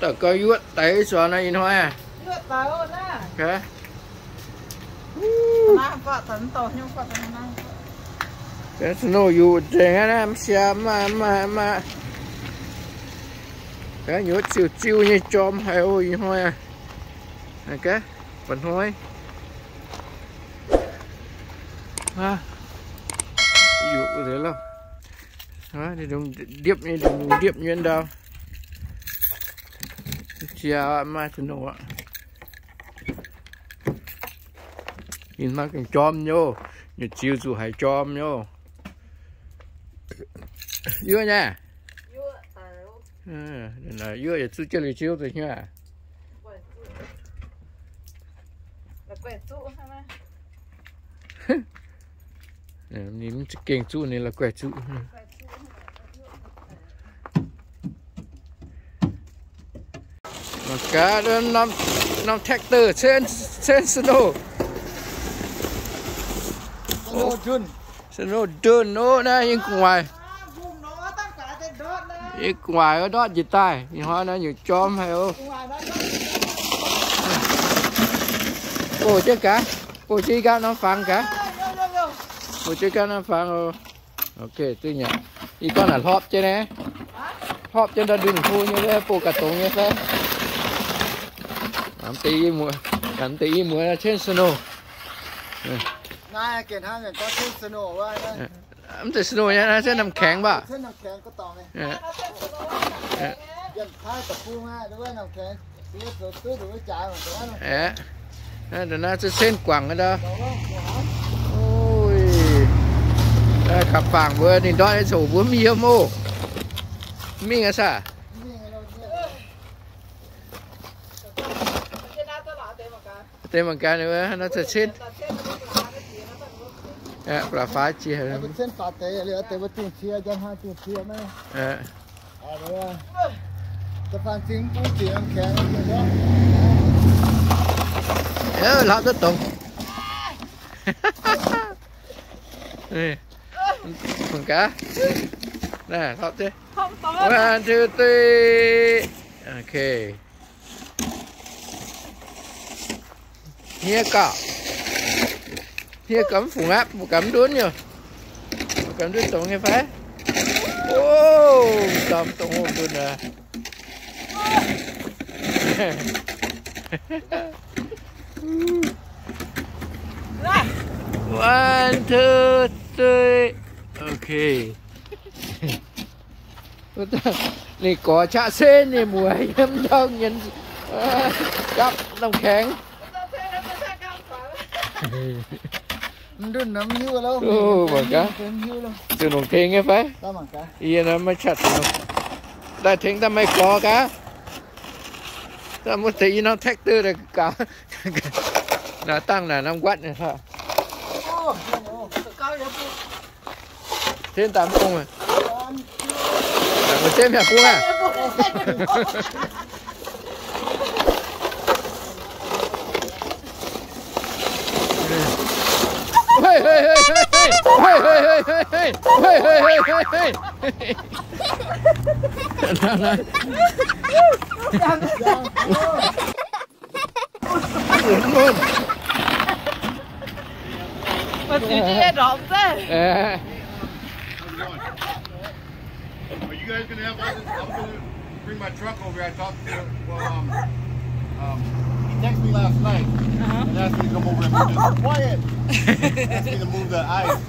Da'gauv yuoqv deix zuqc naaiv ih hnoi aqv. Snow yuqc nzengc aqv naaiv, mv siaa, mv maaih, mv maaih, mv maaih. Nyuoz ziuh ziuh nyei jorm haic oc ih hnoi aqv. Mba'hnoi. Yuqc liuz lorqc. Ndiepv nyei, ndiepv nyei ndau. Jiex maaih snow aqv. Ih hnoi gengh jorm nyei oc. Nyuoz ziuh zuqc haiz jorm nyei oc. Yuoqv nyei. Yuoqv yietc zuqv jienv liuz ziouv zuqc hnyouv aqv. Ninh mv za'gengh zuqv, ninh la'guaih zuqv. Mangc gaax norm tractor cenv snow. Snow dun oc, naaiv yie gu'nguaaic. Yie gu'nguaaic ndortv njiec daaih, ih hnoi naaiv nyungc jorm haic oc. Bouh jienv gaax, bouh jienv gaax norm fangx gaax. Bouh jienv gaax norm fangx oc. Ok, duqv nyanc. Ih gorngv naaic hlopv jienv naaiv. Hlopv jienv ndau ndun hlo nyei fai, bouh gaax dongz nyei fai. Mv deix i muoz, mv deix i muoz cenv snow. Mv zeiz snow nyei, cenv น้ำแข็ง baac. Naaiv cenv guangc ndau. Gapv fangx mbuo ninh ndortv nyei coc mbuo mv yiem oc. Mingh aqv saah? Deix mangc gaax, naaiv cenv. Ba'laqc faix jiex. Hlapv duqv dongz. Mangc gaax. Hlapv jienv. One, two, three. Ok. Hniev gauh. Hniev gauh mv fungx aqv, mbuo gauh mv ndunv nyei. Mbuo gauh mv ndunv dongz nyei fai? Ov, ndorm dongz ndunv aqv. One, two, three. Ok. Ninh gorx qaqv senv ninh muoz yiem ndau nyienz gapv น้ำแข็ง. Mv ndunv mv hiuv. Mangc gaax. Zuqc nongc tengx nyei fai? Yie naaiv maiv qaqv. Daaih tengx daaih maaih gorx gaax. Daaih muoz deix i norm tractor daaih gaux. Naaiv dangh naaic norm nquatv. Tengx daaih mv bung. Mv tengx mi'aqv bung aqv. Are you guys gonna have all this? I'm gonna bring my truck over here. I talked to, well, um, um, he texted me last night and asked me to come over and move this. Quiet. Asked me to move the ice.